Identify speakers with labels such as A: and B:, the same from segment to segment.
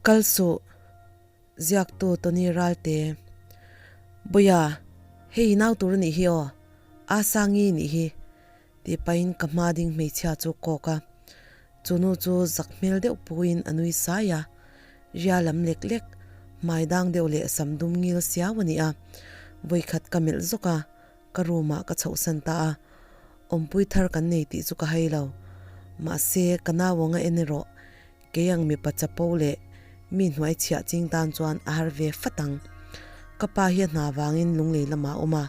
A: Kal suh, ziaktu Tony Ralte. Buia, hei i nau tur a nih hi aw, a Sangi nih hi, tih pahin ka hma ding hmeichhia chu kawk a. Chu nu chu zak hmel deuh puiin a nui sai a, ria lam lek lek, hmai dang deuh leh sam dum ngil siau a ni a. Vawikhat ka melh zawk a, ka room ah ka chhohsan ta a, awmpui thar kan nei tih chu ka hai lo. Mahse, ka nau anga en erawh Kei ang mipa chapo leh mi hnuai chhiah ching tan chuan a har ve fat ang. Ka pa hi a hna vangin lunglei lamah a awm a,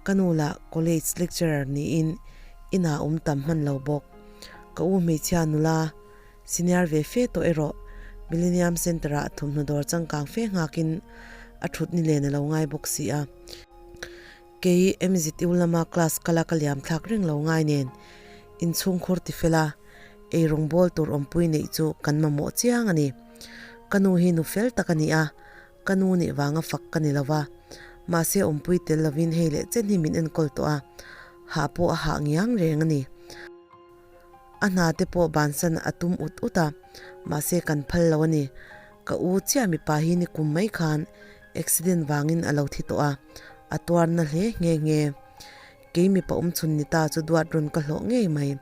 A: ka nu lah college lecturer niin inah awm tam hman lo bawk. Ka u hmeichhia nula senior ve fe tawh erawh Millennium Centre ah thawmhnaw dawr changkang fe nghakin a thut ni len a lo ngai bawk si a. Kei MZU lama class kala ka liam thlak reng lo ngai nen inchhungkhur tifel a, Ei rawngbâwl tur awmpui neih chu kan mamawh chiang a ni. Ka nu hi nu fel tak a ni a, ka nu nih vanga fak ka ni lo va. Mahse awmpui tel lovin hei leh chen hi min enkawl tawh a, hah pawh a hah ngiang reng a ni. A hna te pawh bansan a tum ut ut a, mahse kan phal lo a ni. Ka u chiah mipa hi ni kum mai khan accident vangin a lo thi tawh a, a tuar na hle nghe nghe. Kei mipa awm chhun ni ta chu duat rawn ka hlawh ngei mai.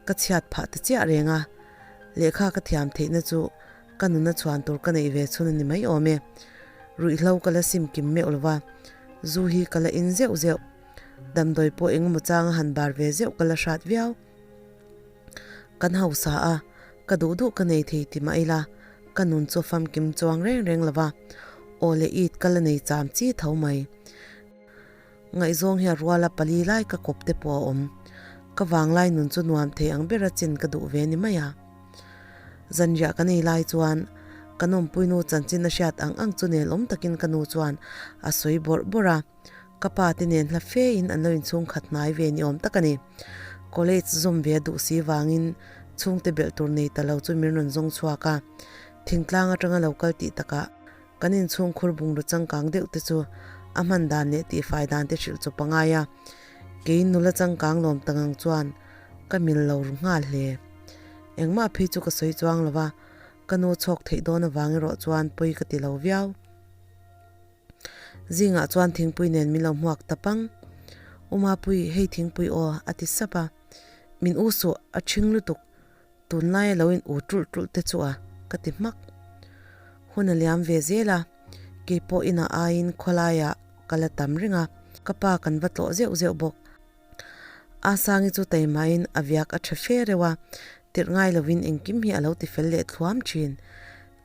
A: Ka chhiat phah ta chiah reng a, lehkha ka thiam theihna chu ka nuna chhuan tur ka neih ve chhun a ni mai awm e. Ruihhlo ka la sim kim meuh lo va, zu hi ka la in zeuh zeuh. Damdawi pawh engemaw changa han bar ve zeuh ka la hrat viau. Kan hausa a, ka duh duh ka nei thei ti mah ila, ka nun chu famkim chuang reng reng lo va, aw leh it ka la nei cham chi tho mai. Ngaihzawng hi a ruala pali lai ka kawp te pawh a awm. Ka vanglai nun chu nuam thei ang bera chin ka duh ve ni mai a. Zanriah ka nei lai chuan ka nawmpuinu chanchin a hriat ang ang chu nel awm takin ka nu chuan a sawi bawrh bawrh a. Ka pa te nen hla fe in an lo inchhung khat hnai ve ni awm tak a ni. College zawm ve a duh si vangin chhungte belh tur nei ta lo chu min rawn zawng chhuak a. Thingtlang atanga lo kal tih takah Kan inchhung khur bungraw changkang deuh te chu a hman dan leh tihfai dan te hrilh chawp a ngai a, kei nula changkang lawm ta ngang chuan ka mil lo ru nghal hle. Engmah phei chu ka sawi chuang lo va, ka nu chhawk theih dawn avang erawh chuan pawi ka ti lo viau. Zingah chuan thingpui nen min lo hmuak ta pang. U Mapui, hei thingpui aw, a ti sap a. Min u suh, a ṭhing lutuk. Tunlai a lo in u ṭulh ṭulh te chu a, ka ti hmak. Hun a liam ve zel a, keipawh inah aiin khawlaiah ka la tam reng a, ka pa kan va tlawh zeuh zeuh bawk. Asangi chu taimahin a viak a ṭha fe reuh a, tirh ngai lovin engkim hi a lo ti fel leh thluam ṭhin.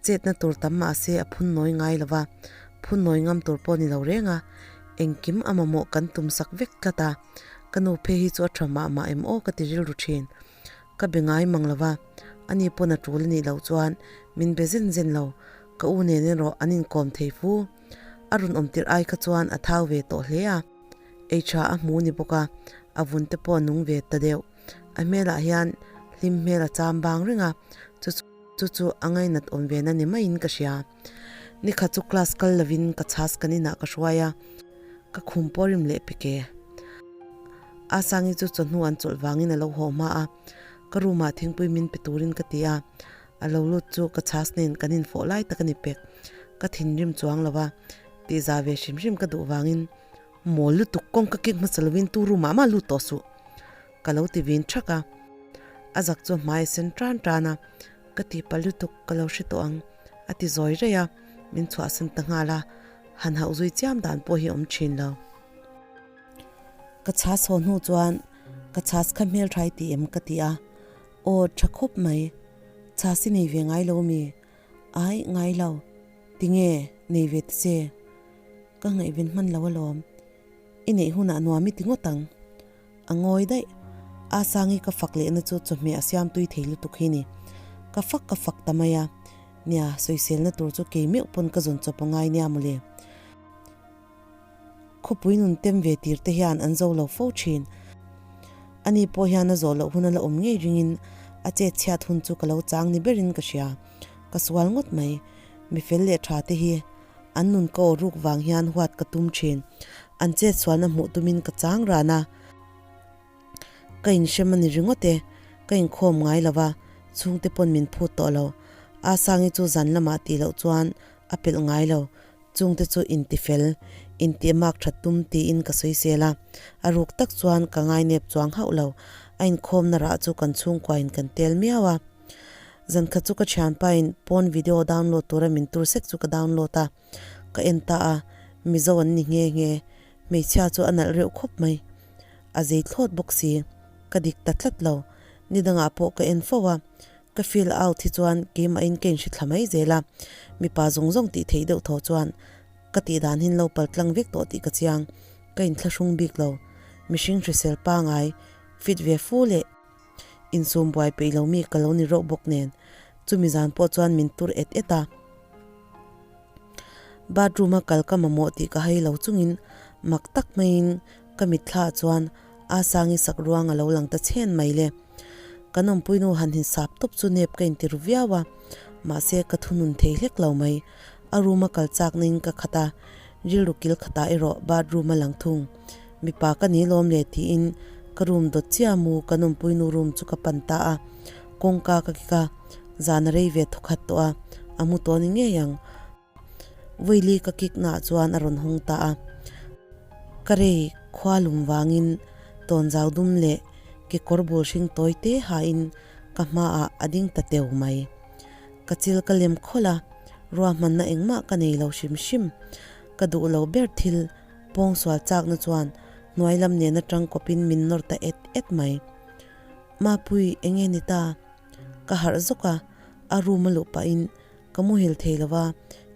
A: Chetna tur tam mah se a phun nawi ngai lo va, phun nawi ngam tur pawh ni lo reng a, engkim a mamawh kan tum sak vek tlat a, ka nu phei hi chu a ṭha mah mah em aw ka ti rilru ṭhin. Ka be ngai mang lo va, ani pawn a tul a nih loh chuan min be zen zen lo, ka u nen erawh an inkawm thei fu. A rawn awm tirh ai kha chuan a thau ve tawh hle a, ei tha a hmu ni bawk a, a vun te pawh a nung ve ta deuh. A hmelah hian hlim hmel a cham bang reng a, chu chu chu a ngainat awm ve na ni maiin ka hria. Nikhat chu class kal lovin ka chhas kan inah ka hruai a, ka khum pawh rim leh pek e. Asangi chu chawhnu an chawlh vangin a lo haw hma a, ka room ah thingpui min pe turin ka ti a, a lo lut chu ka chhas nen kan infawh lai tak a ni pek. Ka thinrim chuang lo va, tihzah ve hrim hrim ka duh vangin mawl lutuk kawng ka kik hmasa lovin tu room ah mah lut tawh suh ka lo ti vin thak a. A zak chu hmai a sen tan tan a, ka ti palh lutuk ka lo hre tawh ang a ti zawi raih a, min chhuahsan ta nghal a, han hauh zui chiam dan pawh hi a awm thin lo. Ka chhas haw hnu chuan ka chhas kha hmel thai ti em ka ti a, aw tha khawp mai, chhas i nei ve ngai lo mi? Ai ngai lo, tinge nei ve ta che? Ka ngaihven hman lo alawm, i neih hunah nuam i ti ngawt ang. A ngawi daih, a Sangi ka fak lehna chu chawhmeh a siam tui thei lutuk hi ni. Ka fak ka fak ta mai a, nia sawiselna tur chu kei meuh pawn ka zawn chawp a ngai nia mawle. Khawpui nun tem ve tir te hian an zo lo fo thin. Ani pawh hian a zawh loh hun a la awm ngei ringin a chet chhiat hun chu ka lo chang ni berin ka hria. Ka sual ngawt mai. Mi fel leh tha te hi an nun ka aw ruk vang hian huat ka tum thin. An chet sualna hmuh tumin ka chang ran a. Ka inhrem a ni ringawt e. Ka inkhawm ngai lo va, chhungte pawn min phut tawh lo. Asangi chu zan lamah tih loh chuan a pelh ngai lo. Chungte chu intifel, intihmak that tum tiin ka sawisel a. A ruk tak chuan ka ngainep chuang hauh lo. A inkhawmna rah chu kan chhungkuain kan tel miau a. Zankhat chu ka thianpain pawn video download tura min tur sek chu ka download a. Ka en ta a, Mizo an ni nghe nghe. Hmeichhia chu a nalh reuh khawp mai. A zei thlawt bawk si. Ka dik ta tlat lo. Ni dangah pawh ka en fo a. Ka feel out hi chuan keimahin ka inhre thla mai zel a. Mipa zawng zawng tih theih deuh thaw chuan ka tih dan hin lo pal tlang vek tawh tih ka chiang. Ka inthlahrung bik lo. Mihring hrisel pangai, fit ve fu leh insum buai peih lo mi ka lo ni reuh bawk nen. Chumi zan pawh chuan min tur et et a. Bathroom a kal ka mamawh tih ka hai lo chungin mak tak maiin ka mitthla ah chuan Asangi sak ruang a lo lang ta chhen mai le. Kan awmpuinu han hin sap tawp chu nep ka inti ru viau a, mahse ka thunun thei hlek lo mai. A room a kal chak na in ka khat a, rilru kil khatah erawh bathroom a lang thung. Mipa ka ni lawm le tiin ka room dawt chiah mu kan awmpuinu room chu ka pan ta a, kawngka ka kik a, zan a rei ve thawkhat tawh a, a mu tawh ni ngei ang. Vawili ka kik naah chuan a rawn hawng ta a, ka rei khua lum vangin tawnzau dum leh kekawr bul hring tawi te hain ka hmaah a ding ta teu mai. Ka chil ka lem khawlh a, ruahmanna engmah ka nei lo hrim hrim. Ka duh lo ber thil pawngsual chakna chuan hnuai lam nena tang kawpin min nawr ta et et mai. Mapui, enge ni ta? Ka harh zawk a, a room a luh pahin ka muhil thei lo va,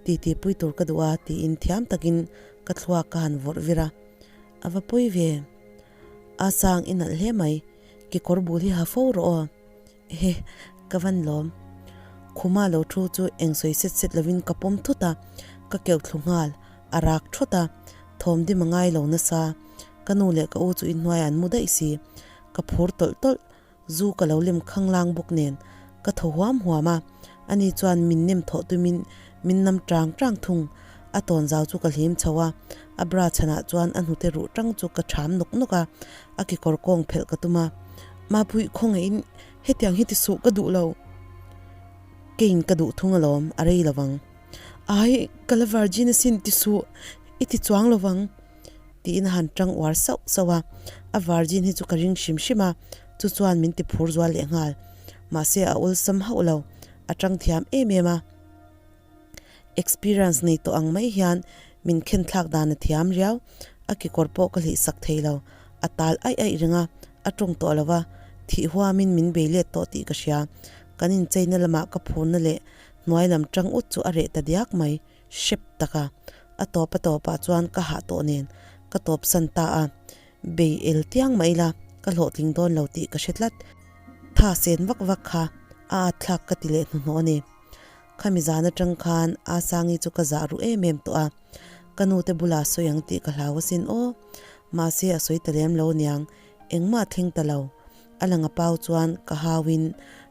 A: titi pui tur ka duh a tiin thiam takin ka thluak ka han vawrh vir a. A va pawi ve. A sang i nalh hle mai, kekawr bul hi ha fo rawh aw. Ehe, ka van lawm. Khuma lo thu chu eng sawi set set lovin ka pawm thut a, ka keuh thlu nghal, a rak thawt a, thawm dim a ngai lo nasa. Ka nu leh ka u chu inhnuaiah an mu daih si. Ka phur tawlh tawlh. Zu ka lo lem khanglang bawk nen ka thaw huam huam a, ani chuan min nem thawh tumin min nam tang tang thung. A tawn zau chu ka hlim chho a, a bra chhanah chuan a hnute ruh tang chu ka ṭham nawk nawk a, a kekawr kawng phelh ka tum a. Mapui, khawngaihin hetiang hi ti suh ka duh lo. Keiin ka duh thung alawm, a rei lovang. Ai, ka la virgin asin ti suh, i ti chuang lovang. Tiin a han tang uar sauh sauh a, a virgin hi chu ka ring hrim hrim a, chu chuan min ti phur zual leh nghal. Mahse a awlsam hauh lo, a tang thiam em em a. Experience nei tawh ang mai hian min khen thlak dan a thiam riau, a kekawr pawh ka hlih sak thei lo, a tal aih aih reng a, a tawng tawh lo va, thih huamin min bei let tawh tih ka hria. Kan incheina lamah ka phurna leh hnuai lam tang ut chu a reh ta diak mai. Hrep tak a, a tawp a tawpah chuan ka hah tawh nen ka tawp san ta a, bei el tiang mah ila ka hlawhtling dawn lo tih ka hre tlat. Tha sen vak vak kha a at thlak ka ti leh hnuhnawh a ni. Khami zan atang khan Asangi chu ka zah ruh em em tawh a, ka nute bulah sawi ang tih ka hlau asin aw. Mahse a sawi ta lem lo niang, engmah thleng ta lo. A lang a pau chuan ka hauin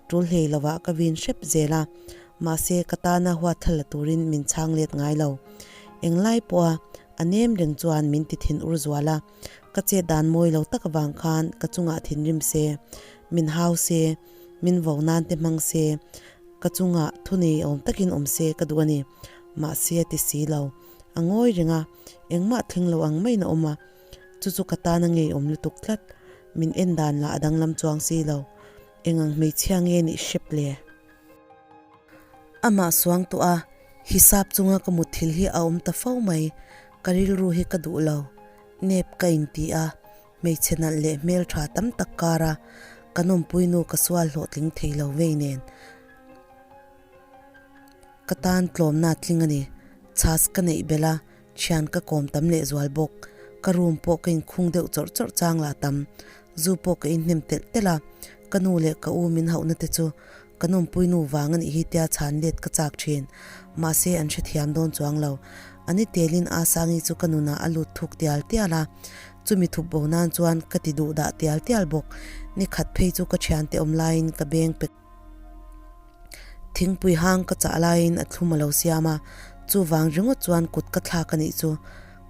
A: tul hlei lovah ka vin hrep zel a, mahse ka tana huatthla la turin min chhang let ngai lo. Englai pawha a nem reng chuan min ti thin ur zual a, ka chet dan mawi lo tak avang khan ka chungah thinrim se, min hau se, min vo nan te hmang se, ka chungah thunei awm takin awm se ka duh a ni. Mahse a ti si lo. A ngawi reng a, engmah thleng lo ang maiin a awm a. Chu chu ka tana ngeiawm lutuk tlat, min en dan lah a danglam chuang si lo. Eng ang hmeichhia nge nih hrep le? Amah suang tawh a, hisap chunga ka mutthil hi a awm ta fo mai, ka rilru hi ka duh lo. Nep ka inti a, hmeichhe nalh leh hmeltha tam tak kara ka nawmpuinu ka sual hlawhtling thei lo vei nen. Ka tan tlawmna tling a ni. Chhas ka neih belh a, thian ka kawm tam leh zual bawk. Ka room pawh ka inkhung deuh chawrh chawrh chang lah tam. Zu pawh ka inhnem telh telh a, ka nu leh ka u min hauhna te chu ka nawmpui nu vang a nih hi tia chhan let ka chak thin. Mahse an hrethiam dawn chuang lo. Ani telin Asangi chu ka nunah a lut thuk tial tial a, chumi thup bo nan chuan ka ti duh dah tial tial bawk. Nikhat phei chu ka thiante awm laiin ka beng pe. Thingpui hang ka chah laiin a thlum a lo siam a, chuvang ringawt chuan kut ka thlak a nih chu.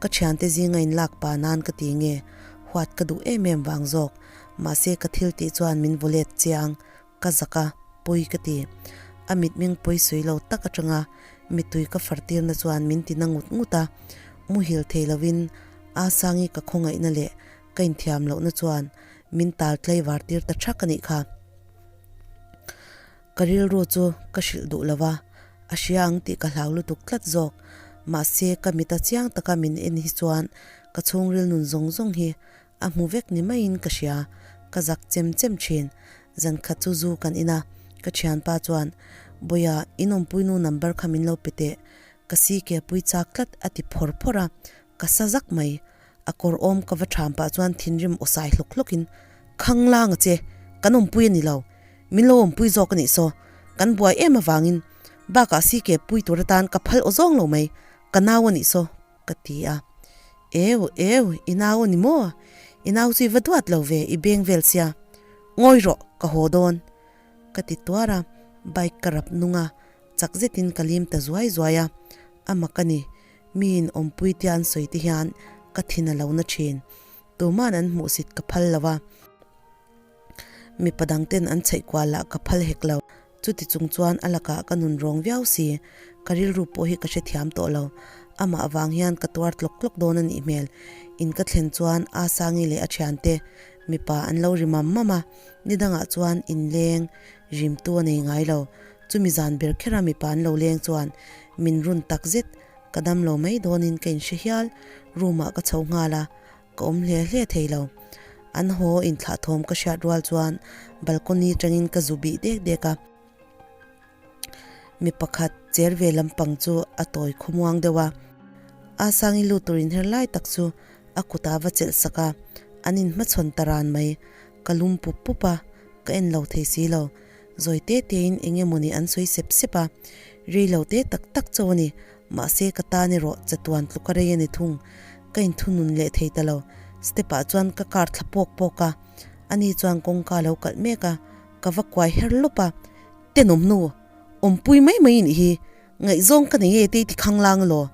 A: Ka thiante zinga inlak pa nan ka ti nge, huat ka duh em em vang zawk. Mahse ka thil tih chuan min vaw let chiang, ka zak a, pawi ka ti. A mitmeng pawisawi lo tak atanga mittui ka fartirna chuan min ti na ngut ngut a, muhil thei lovin Asangi ka khawngaihna leh ka inthiam lohna chuan min tal tlei vartir ta thak a nih kha. Ka rilru chu ka hrilh duh lo va, a hria ang tih ka hlau lutuk tlat zawk. Mahse ka mita chiang taka min en hi chuan ka chhungril nun zawng zawng hi A hmu vek ni maiin ka hria, ka zak chem chem thin. Zan khat chu zu kan in a, ka thianpa chuan, Bawiha, in awmpuinu number kha min lo pe teh, ka si ke pui chak tlat a ti phawr phawr a, ka sa zak mai. A kawr awm ka va tham pah chuan thinrim aw sai hlawk hlawkin, Khang lang a che, kan awmpui a ni lo, min lo awmpui zawk a nih saw, kan buai em avangin bakah si ke pui tur atan ka phal aw zawng lo mai, ka nau a nih saw. Ka ti a. Eu, eu, i nau a ni maw? I nau chu i va duat lo ve, i beng vel sia. Ngawi rawh, ka haw dawn. Ka ti tuar a, bike ka rap nung a, chak zetin ka lim ta zuai zuai a. A mak a ni, miin awmpui tia an sawi te hian ka thin a lo na thin. Tuman an hmuhsit ka phal lo a. Mipa dang ten an chheih kual lah ka phal hek lo. Chuti chung chuan a lakah ka nun rawng viau si. Ka rilru pawh hi ka hrethiam tawh lo. Amah avang hian ka tuar tlawk tlawk dawn a nih hmel. In ka thlen chuan Asangi leh a thiante mipa an lo ri mam mam a, ni dangah chuan inleng rimtu a nei ngai lo. Chumi zan ber khera mipa an lo leng chuan min run tak zet. Ka dam lo mai dawnin ka inhre hial. Room ah ka chho nghal a. Ka awm hle hle thei lo. An haw inthlah thawm ka hriat rual chuan balcony atangin ka zu bih dek dek a. Mi pakhat cher ve lampang chu a tawi khawmuang deuh a. A sangi lut tur inher lai tak chu a kutah va chelh sak a, an inhmachhawn ta ran mai. Ka lum pup pup a, ka en lo thei si lo. Zawi te tein eng emawni an sawi sep sep a, rei lo te tak tak chauh a ni. Mahse ka tan erawh chatuan tluk a rei a ni thung. Ka inthunun leh thei ta lo. Step ah chuan ka car thla pawk pawk a, ani chuan kawngka a lo kalh mek a, ka va kuai her lawp a, Tenawm nu, awmpui mai mai nih hi, ngaihzawng ka nei e te i ti khanglang alaw?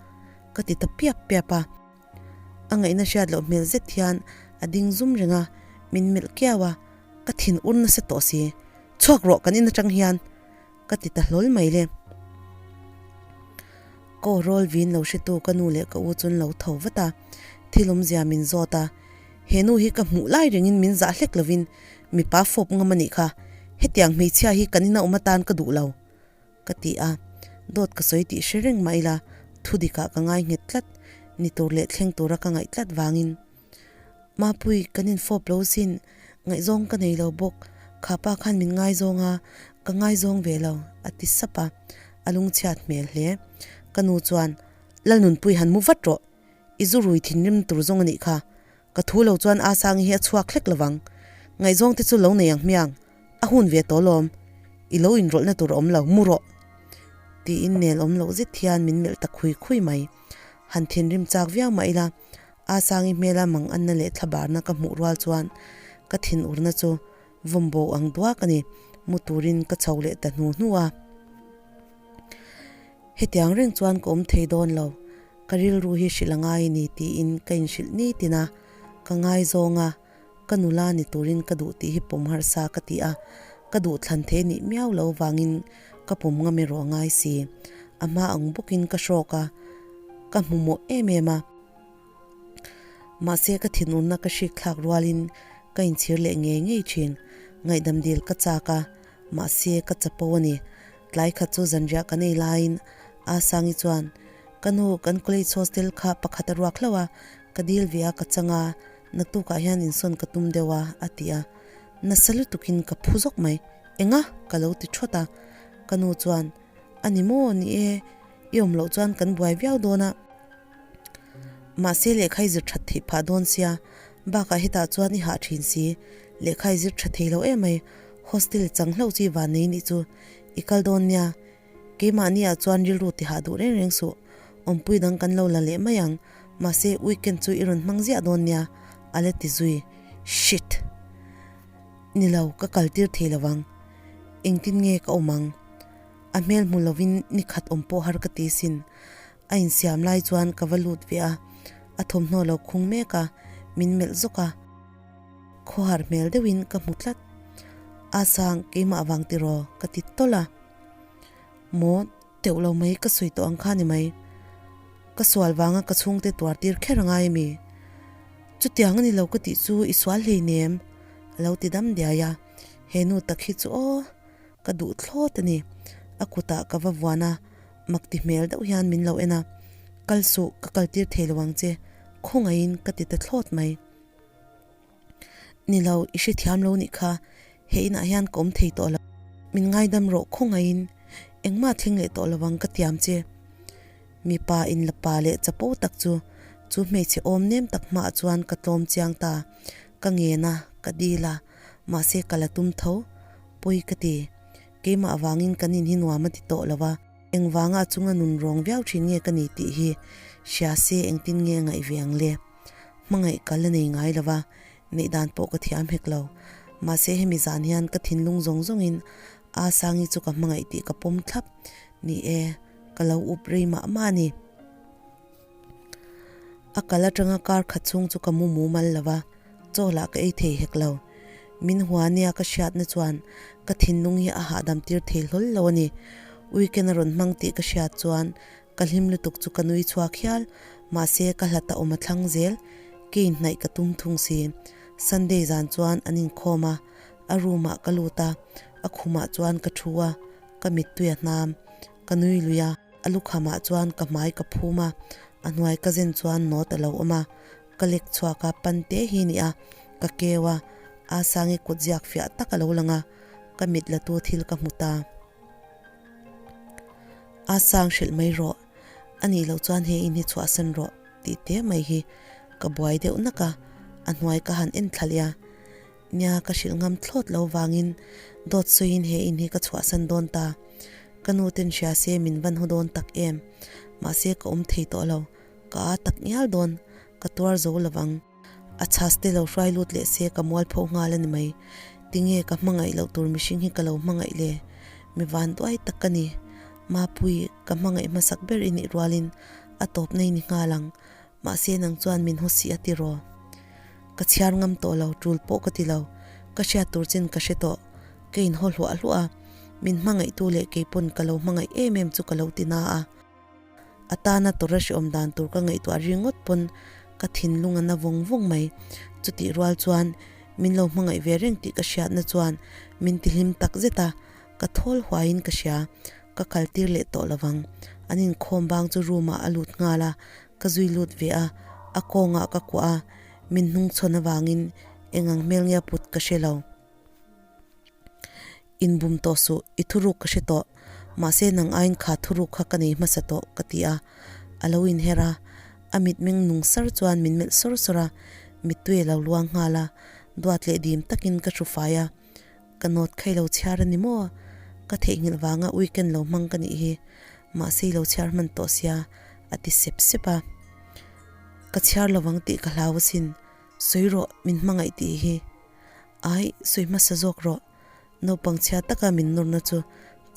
A: Ka ti ta piap piap a. A ngaihna hriat loh hmel zet hian a ding zum reng a, min melh kiau a, ka thin ur nasa tawh si. Chhuak rawh kan in atang hian! Ka ti ta hlawl mai le. Ka aw rawl vin lo hretu ka nu leh ka u chu an lo tho vat a, thil awmzia min zawt a, he nu hi ka hmuh lai rengin min zah hlek lovin mipa fawp ngam a nih kha, hetiang hmeichhia hi kan ina awm atan ka duh lo ka ti a, dawt ka sawi tih hre reng mah ila thu dikah ka ngai nghet tlat, ni tur leh thleng tura ka ngaih tlat vangin. Mapui, kan infawp lo sin, ngaihzawng ka nei lo bawk, kha pa khan min ngaizawng a, ka ngaizawng ve lo, a ti sap a, a lungchhiat hmel hle. Ka nu chuan, Lalnunpui han mu vat rawh, i zu rui thinrim tur zawng a nih kha, ka thu lo chuan Asangi hi a chhuak hlek lovang, ngaihzawng te chu lo nei ang hmiang, a hun ve tawh lawm, i lo inrawlhna tur a awm lo, mu rawh, tiin nel awm loh zet hian min melh ta khui khui mai. Han thinrim chak viau mah ila, A Sangi hmela mang anna leh thlabarna ka hmuh rual chuan ka thinurna chu vawm bo ang duak a ni. Mu turin ka chho leh ta hnu hnu a. Hetiang reng chuan ka awm thei dawn lo, ka rilru hi hrilh a ngai a ni tiin ka inhrilh nitin a, ka ngaizawng a, ka nula ni turin ka duh tih hi pawm harsa ka ti a, ka duh thlan thei nih miau lo vangin ka pawm ngam erawh a ngai si. A hma ang bawkin ka hrawk a, ka hmu mawh em em a. Mahse ka thinurna ka hrik thlak rualin ka inchhir leh ngei ngei thin. Ngaihdam dil ka chak a, mahse ka chapo a ni. Tlai khat chu zanriah kan ei laiin Asangi chuan, Ka nu, kan college hostel kha pakhat a ruak hlauh a, ka dil ve a ka chang a, naktukah hian insawn ka tum deuh a, a ti a. Nasa lutukin ka phu zawk mai. Enga? ka lo ti thawt a. Ka nu chuan, A ni maw? Ni e, i awm loh chuan kan buai viau dawn a. Mahse lehkha i zir that theih phah dawn sia, bakah hetah chuan i hah thin si, lehkha i zir tha thei lo em mai, hostel chang hlauh chu i van nei nih chu, i kal dawn nia, keimahni ah chuan rilru ti hah duh reng reng suh, awmpui dang kan lo la leh mai ang, mahse weekend chu i rawn hmang ziah dawn nia, a la ti zui, shit! Ni lo, ka kal tir thei lo ang, engtin nge ka awm ang, a hmel hmu lovin ni khat awm pawh har ka ti sin. A insiam lai chuan ka va lut ve a, a thawmhnaw lo khung mek a, min melh zawk a. Khawhar hmel deuhin ka hmu tlat. A sang, keimah vang tiraw? ka ti tawlh a. Maw, teuh lo mai ka sawi tawh ang kha ni mai. Ka sual vanga ka chhungte tuar tir kher angai ami? Chutiang a ni lo ka tih chu i sual hleinem, a lo ti dam diai a. He nu tak hi chu aw, ka duh thlawt a ni. A kutah ka va vuan a, mak ti hmel deuh hian min lo en a. Kal suh, ka kal tir thei lo ang che, khawngaihin ka ti ta thlawt mai. Ni lo, i hrethiam lo nih kha, he inah hian ka awm thei tawh lo. Min ngaidam rawh khawngaihin, engmah thleng leh tawh lo ang ka tiam che. Mipa in la pa leh chapo tak chu, chu hmeichhe awm nem tak hmaah chuan ka tlawm chiang ta. Ka ngen a, ka dil a, mahse ka la tum tho. Pawi ka ti. Keimah avangin kan in hi nuam a ti tawh lo a. Engvanga a chunga nun rawng viau thin nge ka ni tih hi hria se engtin nge a ngaih ve ang le? Hmangaih ka la nei ngai lo va, neih dan pawh ka thiam hek lo. Mahse hemi zan hian ka thinlung zawng zawngin A Sangi chu ka hmangaih tih ka pawm thlap. Ni e, ka lo up rei mah mah a ni. A kal atanga kar khat chhung chu ka mu mumal lo va, chaw lah ka ei thei hek lo. Min hua nia ka hriatna chuan ka thinlung hi a hahdam tir thei hlawl lo a ni. Weekend a rawn hmang tih ka hriat chuan Ka hlim lutuk chu ka nui chhuak hial, mahse ka hlat a awm a thlang zel, ke in hnaih ka tum thung si. Sunday zan chuan an inkhawm a, a room ah ka lut a, a khumah chuan ka thu a, ka mittui a hnam, ka nui lui a, a lukham ah chuan ka hmai ka phum a, a hnuai ka zen chuan note a lo awm a, ka lek chhuak a, pan te hi ni a, ka keu a, a sangi kut ziak fiah tak a lo lang a, ka mit la tu thil ka hmu ta. A sang hrilh mai rawh, a nih loh chuan he in hi chhuahsan rawh tih te mai hi ka buai deuh nak a, a hnuai ka han en thla leh a. Nia ka hrilh ngam thlawt lo vangin dawt sawiin he in hi ka chhuahsan dawn ta. Ka nu ten hria se min van haw dawn tak em, mahse ka awm thei tawh lo, ka aa tak ngial dawn, ka tuar zo lovang. A chhas te lo hruai lut leh se ka mualpho nghal a ni mai. Tinge ka hmangaih loh tur mihring hi ka lo hmangaih le? Mi vanduai tak ka ni. Mapui, ka hmangaih hmasak ber i nih rualin a tawp nei ni nghal ang. Mahse nang chuan min haw si a ti raw. Ka chhiar ngam tawh lo, tul pawh ka ti lo. Ka hriat tur chin ka hre tawh. Ka inhaw hluah hluah a. Min hmangaihtu leh keipawn ka lo hmangaih em em chu ka lo ti na a. A tana tawrh a hreawm dan tur ka ngaihtuah ringawt pawn ka thinlung a na vawng vawng mai. Chutih rual chuan min lo hmangaih ve reng tih ka hriatna chuan min tihlim tak zet a, ka thawl huaiin ka hria. Ka kal tir leh tawh lovang. An inkhawm bang chu room ah a lut nghal a, ka zui lut ve a, a kawngah ka kuah a, min hnungchhawn avangin eng ang hmel nge a put ka hre lo. Inbum tawh suh, i thuruk ka hre tawh. Mahse nang aiin kha thuruk kha ka nei hmasa tawh ka ti a. A lo inher a, a mitmeng nung sar chuan min melh sawr sawr a, mittui a lo luang nghal a, duat leh dim takin ka hru fai a. Ka nawt kha i lo chhiar a ni maw? Ka theihnghilh vanga weekend lo hmang ka nih hi. Mahse i lo chhiar hman tawh sia, a ti sep sep a. Ka chhiar lovang tih ka hlau asin, sawi rawh min hmangaih tih hi. Ai, sawi hmasa zawk rawh. Naupang chhia taka min nawrna chu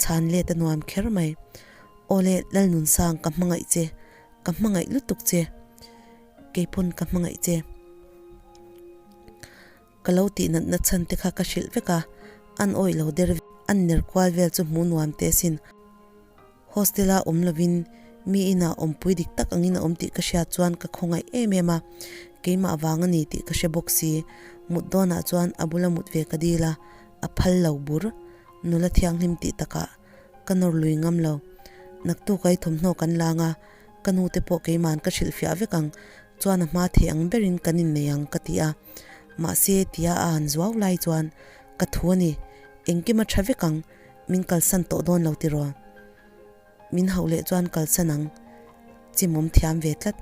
A: chhan let a nuam kher mai. Awle, Lalnunsang ka hmangaih che, ka hmangaih lutuk che. Keipawn ka hmangaih che. Ka lo tih natna chhan te kha ka hrilh vek a, an awih lo der an ner kual vel chu hmuh nuam teh asin. Hostel-a awm lovin mi inah awmpui dik tak angin a awm tih ka hriat chuan ka khawngaih em em a, keimah vang a ni tih ka hre bawk si. Mut dawnah chuan a bula mut ve ka dil a, a phal lo bur. Nula thianghlim tih takah ka nawr lui ngam lo. Naktuk ai thawmhnaw kan lang a, ka nu te pawh keima'n ka hrilhfiah vek ang, chuan a hma thei ang berin kan innei ang ka ti a. Mahse tia a han zuau lai chuan ka thu a ni, engkim a tha vek ang. Min kalsan tawh dawn lo tiraw? Min hauh leh chuan kalsan ang. Chimawm thiam ve tlat.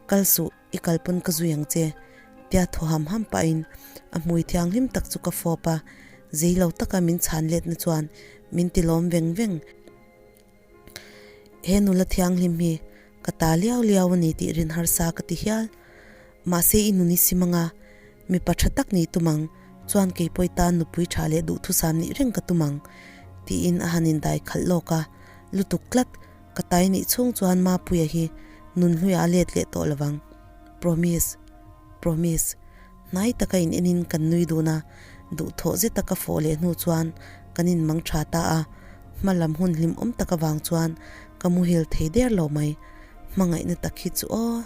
A: Kal suh, i kal pawn ka zui ang che. Tia thaw ham ham pahin a hmui thianghlim tak chu ka fawp a, zei lo taka min chhan letna chuan min ti lawm veng veng. He nula thianghlim hi ka ta liau liau a ni tih rin harsa ka ti hial. Mahse i nun i sim anga, mipa tha tak nih tum ang, chuan kei pawh i tan nupui tha leh duhthusam nih reng ka tum ang, tiin a han indai khalh lawk a. Lutuk tlat, ka tai nih chhung chuan Mapuia hi nunhluiah a let leh tawh lovang. Promise. Promise. Hnai taka in enin kan nui dun a, duhthawh zeta ka fawh leh hnu chuan kan inmang tha ta a. Hma lam hun hlimawm tak avang chuan ka muhil thei der lo mai. Hmangaihna tak hi chu aw.